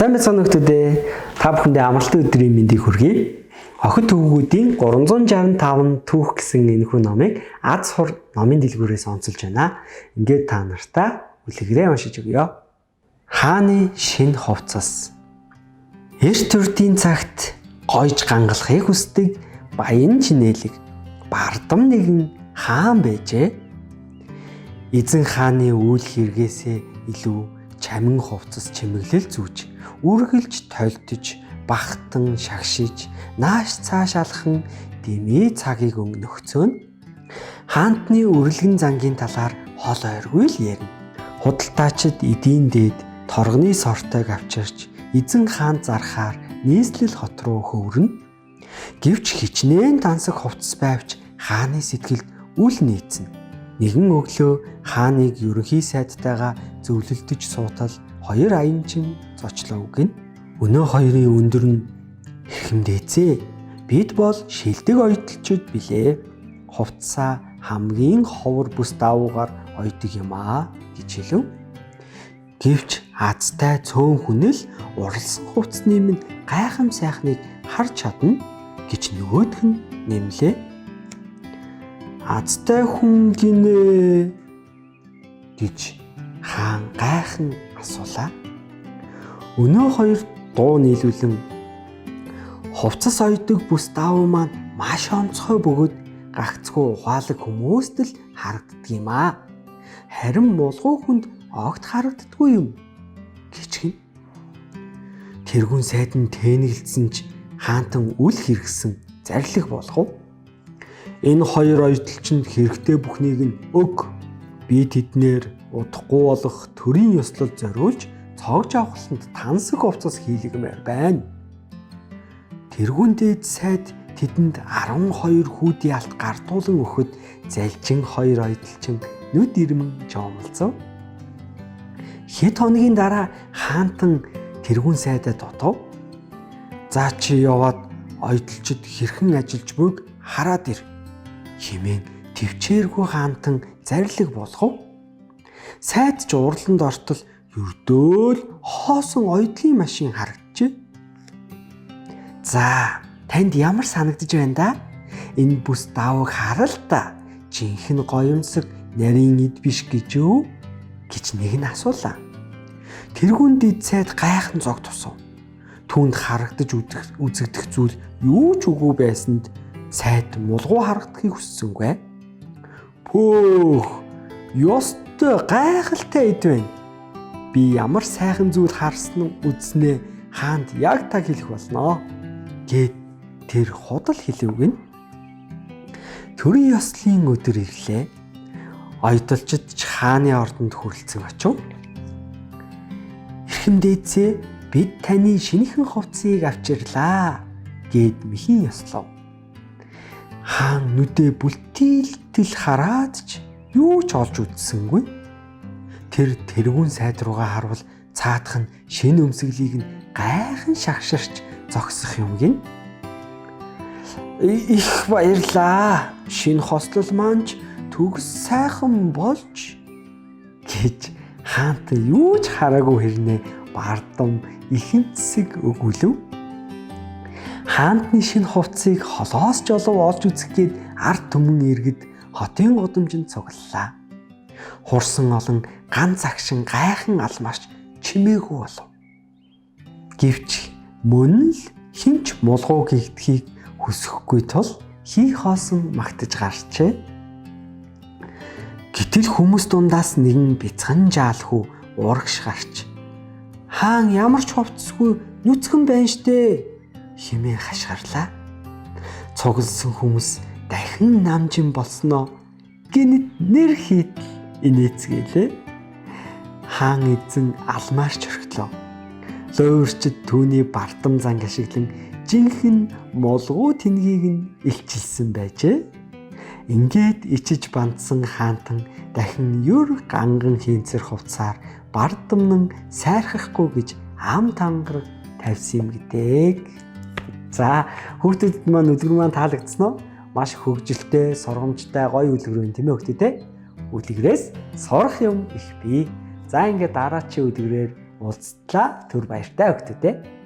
Сайн байцгаана уу дээ. Та бүхэндээ амралтын өдрийн мэндийг хүргэе. Охид төвгүүдийн 365 түүх гэсэн энэхүү номыг Аз хур номын дэлгүүрээс онцолж байна. Ингээд та нартаа үлгэрээ уншиж өгье. Хааны шинэ хувцас. Эрт төрдийн цагт гойж гангалахыг хүсдэг баян чинээлэг бардам нэгэн хаан байжээ. Эзэн хааны үйл хэрэгээсээ илүү чамин хувцас чимэглэл зүүж, үргэлж толдож, бахтан шагшиж, нааш цааш алхан дэмий цагийг нөхцөөнө. Хаантны үрлэгэн зангийн талаар хол ойргүй л ярина. Худалдаачид эдийн дээд торгоны сортойг авчирч эзэн хаан зархаар нийслэл хот руу хөврөнө. Гэвч хичнээн тансаг хувцас байвч хааны сэтгэлд үл нийцнэ. Нэгэн өглөө хааныг ерөнхий сайдтайгаа зөвлөлдөж суутал хоёр аянчин зочлоо гин. Өнөө хоёрын өндөр нь хэрхэмдээцээ. Бид бол шилдэг ойдолчд билээ. Хувцсаа хамгийн ховор бүс давуугаар ойдог юм аа гэж хэлв. Гэвч азтай цөөн хүн л уралсан хувцсны минь гайхам сайхныг харж чадна гэж нөгөөх нь нэмлээ. Азтай хүн гинэ гэж хаан гайхан асуулаа. Өнөө хоёр дуу нийлүүлэн хувцас ойдог бүс давуу маань маш онцгой бөгөөд гагцхүү ухаалаг хүмүүст л харагддаг юм аа. Харин мулгуу хүнд огт харагддаггүй юм гэж гин. Тэргүүн сайд нь тэнэгэлдсэн ч хаантан үл хэрэгсэн зарлиг болгов. Энэ хоёр оёдолч нь хэрэгтэй бүхнийг нь өг. Би тэднээр удахгүй болох төрийн ёслол зориулж цоог жавхланд тансаг хувцас хийлгэмээр байна. Тэргүүн дээд сайд тэдэнд 12 хүүдийн алт гардуулан өгөхөд залжин хоёр оёдолчин нүд ирмэн жоомолцов. Хэд хоногийн дараа хаантан тэргүүн сайдаа дутав. За чи яваад оёдолчид хэрхэн ажиллаж буйг хараад ир хэмээн төвчээргүй хаантан зарлиг болгов. Сайд ч урланд ортол ердөөл хоосон оёдлын машин харагджээ. За, танд ямар санагдаж байна да? Энэ бүс давыг харал та. Жинхэнэ гоёмсог нарийн эд биш гэж үү? гэж нэг нь асуулаа. Тэргүүн дид сайд гайхан зог тусав. Түүнд харагдаж үзэгдэх зүйл юу ч үгүй байсанд сайд мулгуу харагдахыг хүссэнгүй. Пөөх, ёстой гайхалтай эд байна. Би ямар сайхан зүйл харсан үзснээ хаанд яг таг хэлэх болноо гэд тэр худал хэлэв гин. Төрийн ёслолын өдөр ирлээ. Оёдолчид ч хааны ордонд хүрэлцэн очив. Эрхэм дээдсээ, бид таны шинэхэн хувцсыг авчирлаа гэд мэхийн ёслов. Хаан нүдээ бүлтийлтэл хараад ч юу ч олж үзсэнгүй. Тэр тэргүүн сайд руугаа харвал цаадах нь шинэ өмсөглийг нь гайхан шагширч зогсох юм гин. Их баярлаа. Шинэ хослол маань ч төгс сайхан болж гэж хаантай юу ч хараагүй хэрнээ бардам ихэнцэг өгүүлв. Хаантны шинэ хувцсыг холоос жолов олж үзэх гээд ард түмэн иргэд хотын гудамжинд цуглалаа. Хурсан олон ганц агшин гайхан алмаарч чимээгүй болов. Гэвч мөн л хинч мулгуу гэгдэхийг хүсэхгүй тул хий хоосон магтаж гарчээ. Гэтэл хүмүүс дундаас нэгэн бяцхан жаалхүү урагш гарч хаан ямар ч хувцсгүй нүцгэн байна штэ хэмээн хашгирлаа. Цугласан хүмүүс дахин намжин болсноо гинэт нэр хийтэл инээцгээлээ. Хаан эзэн алмаарч орхитлоо. Луйварчид түүний бардам занг ашиглан жинхэнэ мулгуу тэнгийг нь илчилсэн байжээ. Ингээд ичиж бандсан хаантан дахин юр ганган хийнцэр хувцаар бардамнан сайрхахгүй гэж ам тангараг тавьсан юм гэдэг. За, хүүхдүүдэд маань үлгэр маань таалагдсан уу? Маш хөгжилтэй, сургамжтай гоё үлгэр байна тийм ээ хүүхдүүд ээ? Үлгэрээс сурах юм их бий. За, ингээд дараачийн үлгэрээр Уулзтлаа. Түр баяртай өгтөдөө.